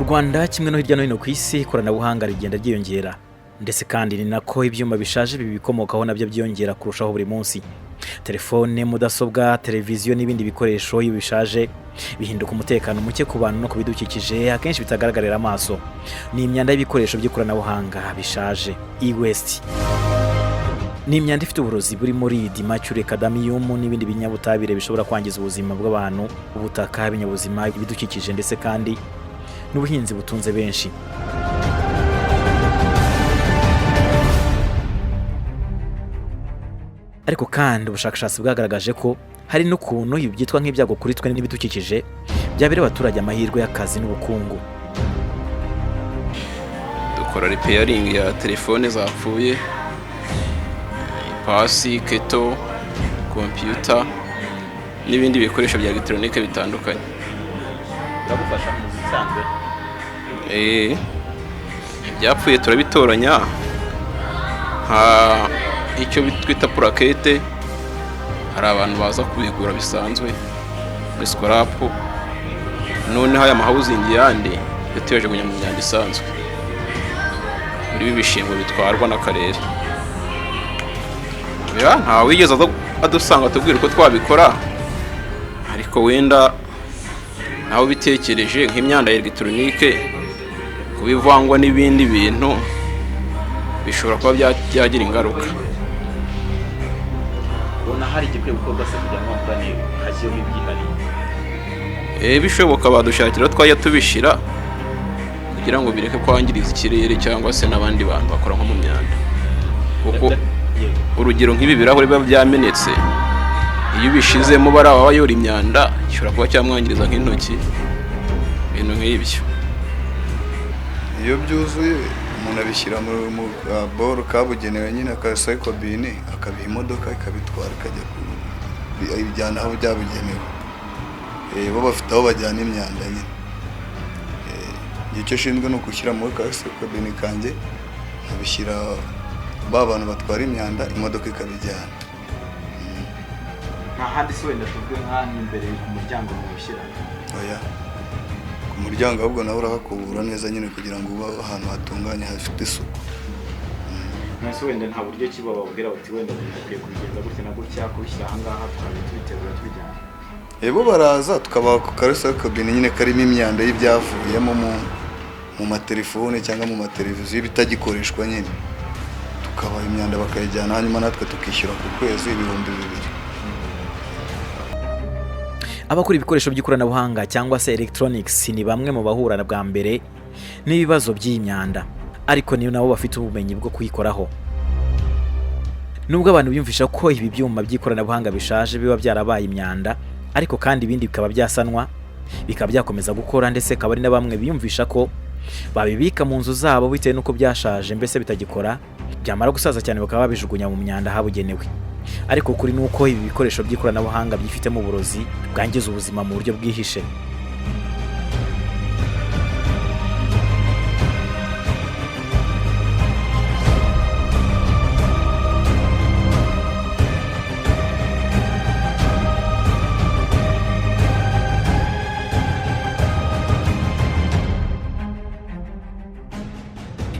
Rwanda kimwe no hirya no hino ku isi, ikoranabuhanga rigenda ryiyongera, ndetse kandi ni nako ibyuma bishaje bibikomokaho nabyo byiyongera kurushaho buri munsi. Telefone, mudasobwa, televiziyo n'ibindi bikoresho iyo bishaje bihinduka umutekano muke ku bantu no ku bidukikije, akenshi bitagaragarira amaso. Ni imyanda y'ibikoresho by'ikoranabuhanga bishaje, e-waste. Ni imyanda ifite uburozi burimo lead, mercury, cadmium n'ibindi binyabutabire bishobora kwangiza ubuzima bw'abantu, ubutaka, ibinyabuzima, ibidukikije, ndetse kandi n'ubuhinzi butunze benshi. Ariko kandi ubushakashatsi bwagaragaje ko hari n'ukuntu ibi byitwa nk'ibyago kuri twe n'ibidukikije byabera abaturage amahirwe y'akazi n'ubukungu. Dukora repairing ya telefone zapfuye, ipasi, keto, kompiyuta n'ibindi bikoresho bya elegitoronike bitandukanye. Biragufasha mu bisanzwe? Ibyapfuye turabitoranya, nka icyo twita plaquette, hari abantu baza kubigura bisanzwe muri scrap. Noneho aya ma housing yandi yo tuyajugunya mu myanda isanzwe muri ibi bishingwe bitwarwa n'akarere. Nta wigeze adusanga atubwira uko twabikora, ariko wenda nawe ubitekereje, nk'imyanda ya elegitoronike kubivangwa n'ibindi bintu bishobora kuba byagira ingaruka. Ubona hari igikwiye gukorwa se kugira ngo bakorane, hashyirweho ibyihariye? Bishoboka badushakira aho twajya tubishyira kugira ngo bireke kwangiriza ikirere cyangwa se n'abandi bantu bakora nko mu myanda, kuko urugero nk'ibi birahuri biba byamenetse, iyo ubishizemo bariya bayora imyanda gishobora kuba cyamwangiriza nk'intoki, ibintu nk'ibyo. Iyo byuzuye umuntu abishyira mu boro kabugenewe nyine, aka recycle bin, akabiha imodoka ikabitwara, ikajya ibijyana aho byabugenewe. Bo bafite aho bajyana imyanda nyine. Igihe icyo ushinzwe ni ugushyira muri ka recycle bin kanjye, nkabishyira ba bantu batwara imyanda, imodoka ikabijyana. Nta handi se wenda, tuvuge nk'ahantu imbere ku muryango mubishyira? Oya, ku muryango ahubwo nawe urahakubura neza nyine kugira ngo ube ahantu hatunganye, hafite isuku. Mwese wenda nta buryo ki bababwira bati wenda dukwiye kubigenza gutya na gutya, kubishyira ahangaha, tukaba tubitegura tubijyana? Bo baraza tukabaha ku ka recycle bin nyine karimo imyanda y'ibyavuyemo mu matelefone cyangwa mu mateleviziyo bitagikoreshwa nyine, tukabaha imyanda bakayijyana, hanyuma natwe tukishyura ku kwezi 2000. Abakora ibikoresho by'ikoranabuhanga cyangwa se electronics ni bamwe mu bahura bwa mbere n'ibibazo by'iyi myanda, ariko niyo nabo bafite ubumenyi bwo kuyikoraho. Nubwo abantu biyumvisha ko ibi byuma by'ikoranabuhanga bishaje biba byarabaye imyanda, ariko kandi ibindi bikaba byasanwa bikaba byakomeza gukora, ndetse akaba ari na bamwe biyumvisha ko babibika mu nzu zabo bitewe n'uko byashaje, mbese bitagikora, byamara gusaza cyane bakaba babijugunya mu myanda habugenewe. Ariko ukuri ni uko ibi bikoresho by'ikoranabuhanga byifitemo uburozi bwangiza ubuzima mu buryo bwihishe.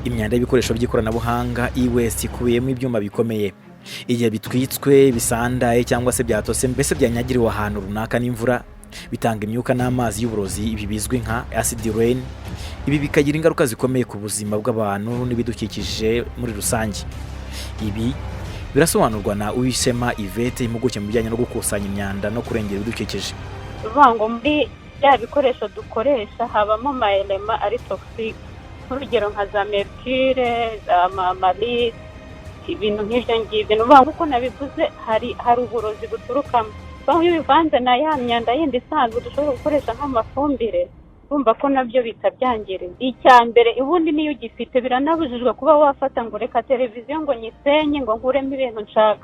Imyanda y'ibikoresho by'ikoranabuhanga, e-waste, ikubiyemo ibyuma bikomeye. Igihe bitwitswe, bisandaye cyangwa se byatose, mbese byanyagiriwe ahantu runaka n'imvura, bitanga imyuka n'amazi y'uburozi, ibi bizwi nka acid rain. Ibi bikagira ingaruka zikomeye ku buzima bw'abantu n'ibidukikije muri rusange. Ibi birasobanurwa na Uwishema Yvette, impuguke mu bijyanye no gukusanya imyanda no kurengera ibidukikije. Uvuga ngo muri bya bikoresho dukoresha habamo ama éléments ari toxique, nk'urugero nka za mercure, za ma lead, ibintu nk'ibyo ngibyo. Ni ukuvuga ngo uko nabivuze, hari uburozi buturukamo. Iyo ubivanze na ya myanda yindi isanzwe dushobora gukoresha nk'amafumbire, urumva ko nabyo bitabyangiriza. Icya mbere ubundi niyo ugifite, biranabujijwe kuba wafata ngo reka televiziyo ngo nyisenye, ngo nkuremo ibintu nshaka,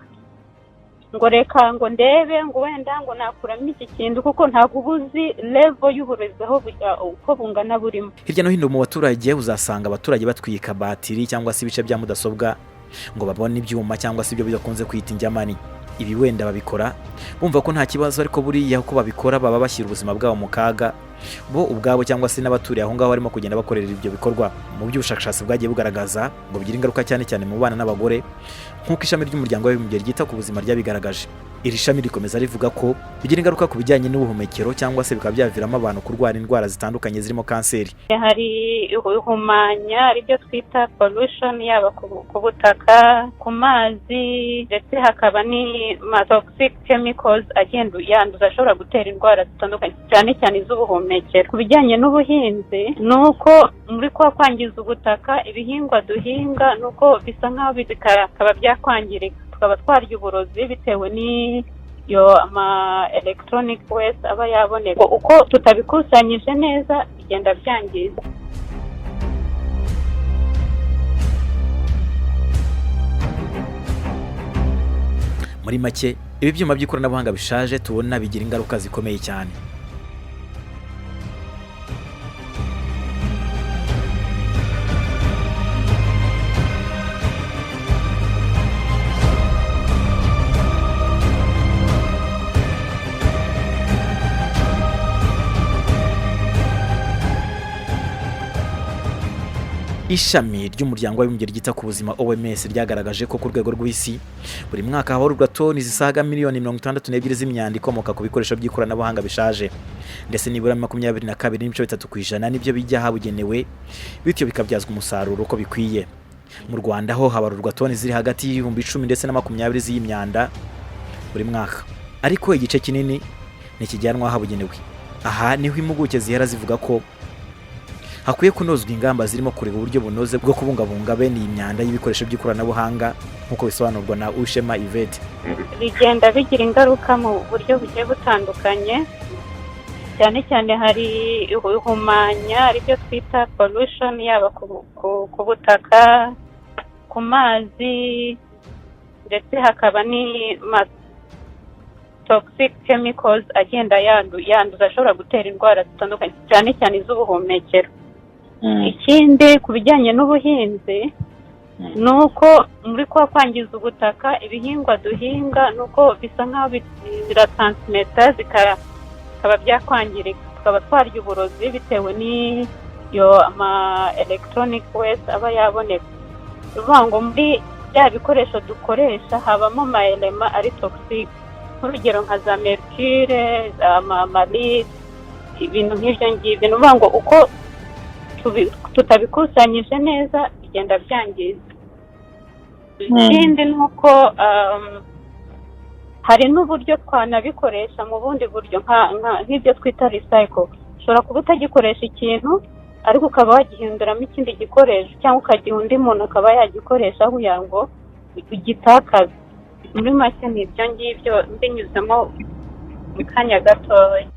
ngo reka ngo ndebe ngo wenda ngo nakuramo iki kintu, kuko ntabwo uba uzi level y'uburozi aho uko bungana burimo. Hirya no hino mu baturage uzasanga abaturage batwika batiri cyangwa se ibice bya mudasobwa ngo babone ibyuma cyangwa se ibyo bidakunze kwita injyamani. Ibi wenda babikora bumva ko nta kibazo, ariko buriya uko babikora baba bashyira ubuzima bwabo mu kaga. bo ubwabo cyangwa se n'abaturiye aho ngaho barimo kugenda bakorera ibyo bikorwa. Mu by'ubushakashatsi bwagiye bugaragaza ngo bigira ingaruka cyane cyane mu bana n'abagore, nk'uko ishami ry'Umuryango w'Abibumbye ryita ku buzima ryabigaragaje. Iri shami rikomeza rivuga ko bigira ingaruka ku bijyanye n'ubuhumekero, cyangwa se bikaba byaviramo abantu kurwara indwara zitandukanye zirimo kanseri. Hari ihumanya, aribyo twita pollution, yaba ku butaka, ku mazi, ndetse hakaba n'ama toxic chemicals agenda yanduza, ashobora gutera indwara zitandukanye, cyane cyane iz'ubuhumekero. Ku bijyanye n'ubuhinzi, ni uko muri kwa kwangiza ubutaka, ibihingwa duhinga ni uko bisa nk'aho bikaba byakwangirika, tukaba twarya uburozi bitewe n'iyo ama electronic waste aba yaboneka. Uko tutabikusanyije neza bigenda byangiza. Muri make, ibi byuma by'ikoranabuhanga bishaje tubona bigira ingaruka zikomeye cyane. Ishami ry'Umuryango w'Abibumbye ryita ku buzima, OMS, ryagaragaje ko ku rwego rw'isi buri mwaka habarurwa toni zisaga miliyoni 62 z'imyanda ikomoka ku bikoresho by'ikoranabuhanga bishaje, ndetse nibura 22.3% nibyo bijya ahabugenewe, bityo bikabyazwa umusaruro uko bikwiye. Mu Rwanda ho habarurwa toni ziri hagati y'ibihumbi 10 ndetse na 20 z'iyi myanda buri mwaka, ariko igice kinini ntikijyanwa ahabugenewe. Aha niho impuguke zihera zivuga ko hakwiye kunozwa ingamba zirimo kureba uburyo bunoze bwo kubungabunga bene iyi myanda y'ibikoresho by'ikoranabuhanga, nk'uko bisobanurwa na Ushema Yvette. Bigenda bigira ingaruka mu buryo bugiye butandukanye. Cyane cyane hari ihumanya, aribyo twita pollution, yaba ku butaka, ku mazi, ndetse hakaba n'ama toxic chemicals agenda yanduza, ashobora gutera indwara zitandukanye, cyane cyane iz'ubuhumekero. Ikindi ku bijyanye n'ubuhinzi, ni uko muri kwa kwangiza ubutaka, ibihingwa duhinga ni uko bisa nk'aho biratransmeta, zikaba byakwangirika, tukaba twarya uburozi bitewe n'iyo ama electronic waste aba yaboneka. Ni ukuvuga ngo muri bya bikoresho dukoresha habamo ama element ari toxic, nk'urugero nka za mercure, ama lead, ibintu nk'ibyo ngibyo. Ni ukuvuga ngo uko tutabikusanyije neza bigenda byangiza. Ikindi ni uko hari n'uburyo twanabikoresha mu bundi buryo, nk'ibyo twita recycle. Ushobora kuba utagikoresha ikintu, ariko ukaba wagihinduramo ikindi gikoresho, cyangwa ukagiha undi muntu akaba yagikoresha, aho kugira ngo ugitakaze. Muri make ni ibyo ngibyo mbinyuzemo mu kanya gatoya.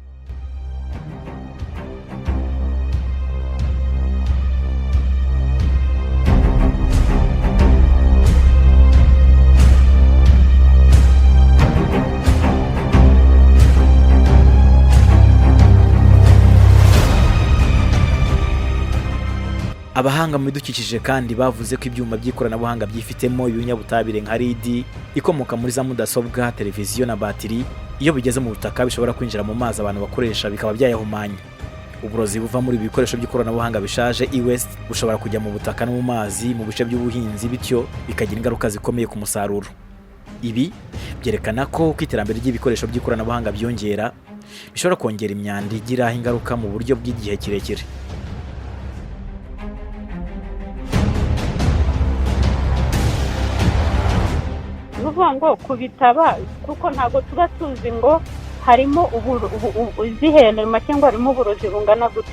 Abahanga mu bidukikije kandi bavuze ko ibyuma by'ikoranabuhanga byifitemo ibinyabutabire nka lead ikomoka muri za mudasobwa, televiziyo na batiri, iyo bigeze mu butaka bishobora kwinjira mu mazi abantu bakoresha, bikaba byayahumanya. Uburozi buva muri ibi bikoresho by'ikoranabuhanga bishaje, e-waste, bushobora kujya mu butaka no mu mazi mu bice by'ubuhinzi, bityo bikagira ingaruka zikomeye ku musaruro. Ibi byerekana ko uko iterambere ry'ibikoresho by'ikoranabuhanga byiyongera, bishobora kongera imyanda igira ingaruka mu buryo bw'igihe kirekire. Ni ukuvuga ngo kubitaba, kuko ntabwo tuba tuzi ngo harimo izihe element cyangwa harimo uburozi bungana gute.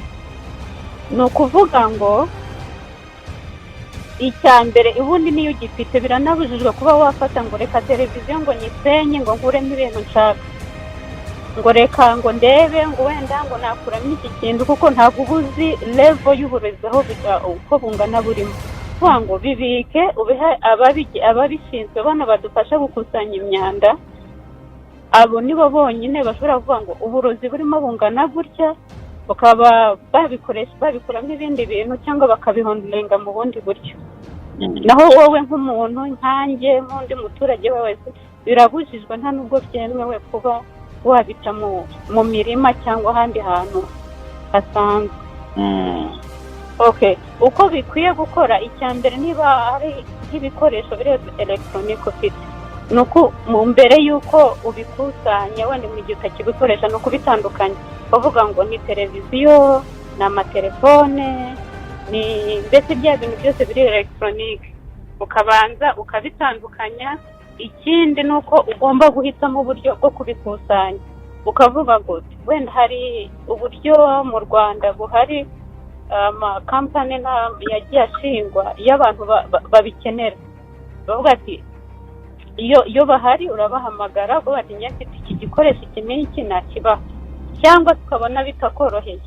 Ni ukuvuga ngo icya mbere, ubundi niyo ugifite biranabujijwe kuba wafata ngo reka televiziyo ngo nyisenye, ngo nkuremo ibintu nshaka, ngo reka ngo ndebe ngo wenda ngo nakuramo iki kintu, kuko ntabwo uba uzi level y'uburozi aho uko bungana burimo. Kuvuga ngo bibike, ubihe ababishinzwe, bano badufasha gukusanya imyanda. Abo nibo bonyine bashobora kuvuga ngo uburozi burimo bungana gutya, bakaba babikoresha, babikuramo ibindi bintu cyangwa bakabihandlinga mu bundi buryo. Naho wowe nk'umuntu nkanjye, nk'undi muturage we wese, birabujijwe, nta nubwo byemewe kuba wabita mu mirima cyangwa ahandi hantu. Hasanzwe. Okay, uko bikwiye gukora, icya mbere, niba ari nk'ibikoresho biri elegitoronike ufite, ni uko mu mbere y'uko ubikusanya, wenda mu gihe utakibikoresha, ni ukubitandukanya, bavuga ngo ni televiziyo, ni amatelefone, ni mbese bya bintu byose biri elegitoronike, ukabanza ukabitandukanya. Ikindi ni uko ugomba guhitamo uburyo bwo kubikusanya, ukavuga ngo wenda hari uburyo mu Rwanda buhari, amakampani yagiye ashingwa, iyo abantu babikenera bavuga ati iyo bahari urabahamagara uvuga ati: "Njye mfite iki gikoresho iki n'iki, nakibaha." Cyangwa se ukabona bitakoroheye,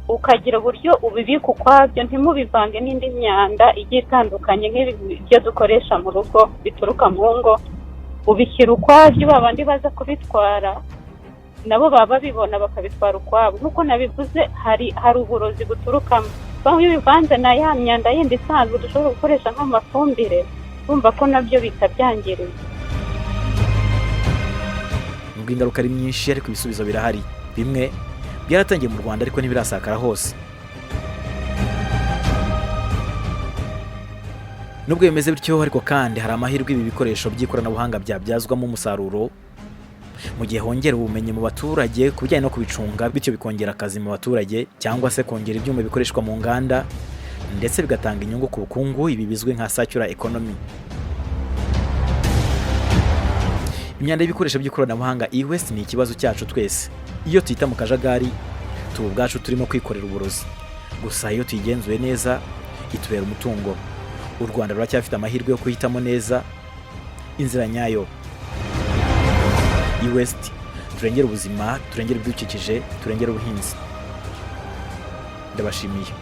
ukagira uburyo ubibika ukwabyo, ntimubivange n'indi myanda igiye itandukanye, nk'ibi byo dukoresha mu rugo bituruka mu ngo, ubishyira ukwabyo. Ba bandi baza kubitwara nabo baba babibona, bakabitwara ukwabo. Nk'uko nabivuze, hari uburozi buturukamo. Bamwe iyo bivanze na ya myanda yindi isanzwe dushobora gukoresha nk'amafumbire, bumva ko nabyo bitabyangiriza. Nubwo ingaruka ari nyinshi, ariko ibisubizo birahari. Bimwe byaratangiye mu Rwanda, ariko ntibirasakara hose. Nubwo bimeze bityo ariko kandi, hari amahirwe ibi bikoresho by'ikoranabuhanga byabyazwamo umusaruro mu gihe hongera ubumenyi mu baturage ku bijyanye no kubicunga, bityo bikongera akazi mu baturage, cyangwa se kongera ibyuma bikoreshwa mu nganda, ndetse bigatanga inyungu ku bukungu, ibi bizwi nka circular economy. Imyanda y'ibikoresho by'ikoranabuhanga, e-waste, ni ikibazo cyacu twese. Iyo tuyita mu kajagari, tuba ubwacu turimo kwikorera uburozi. Gusa iyo tuyigenzuye neza, itubera umutungo. U Rwanda ruracyafite amahirwe yo guhitamo neza inzira nyayo. E-waste, turengere ubuzima, turengere ibidukikije, turengere ubuhinzi. Ndabashimiye.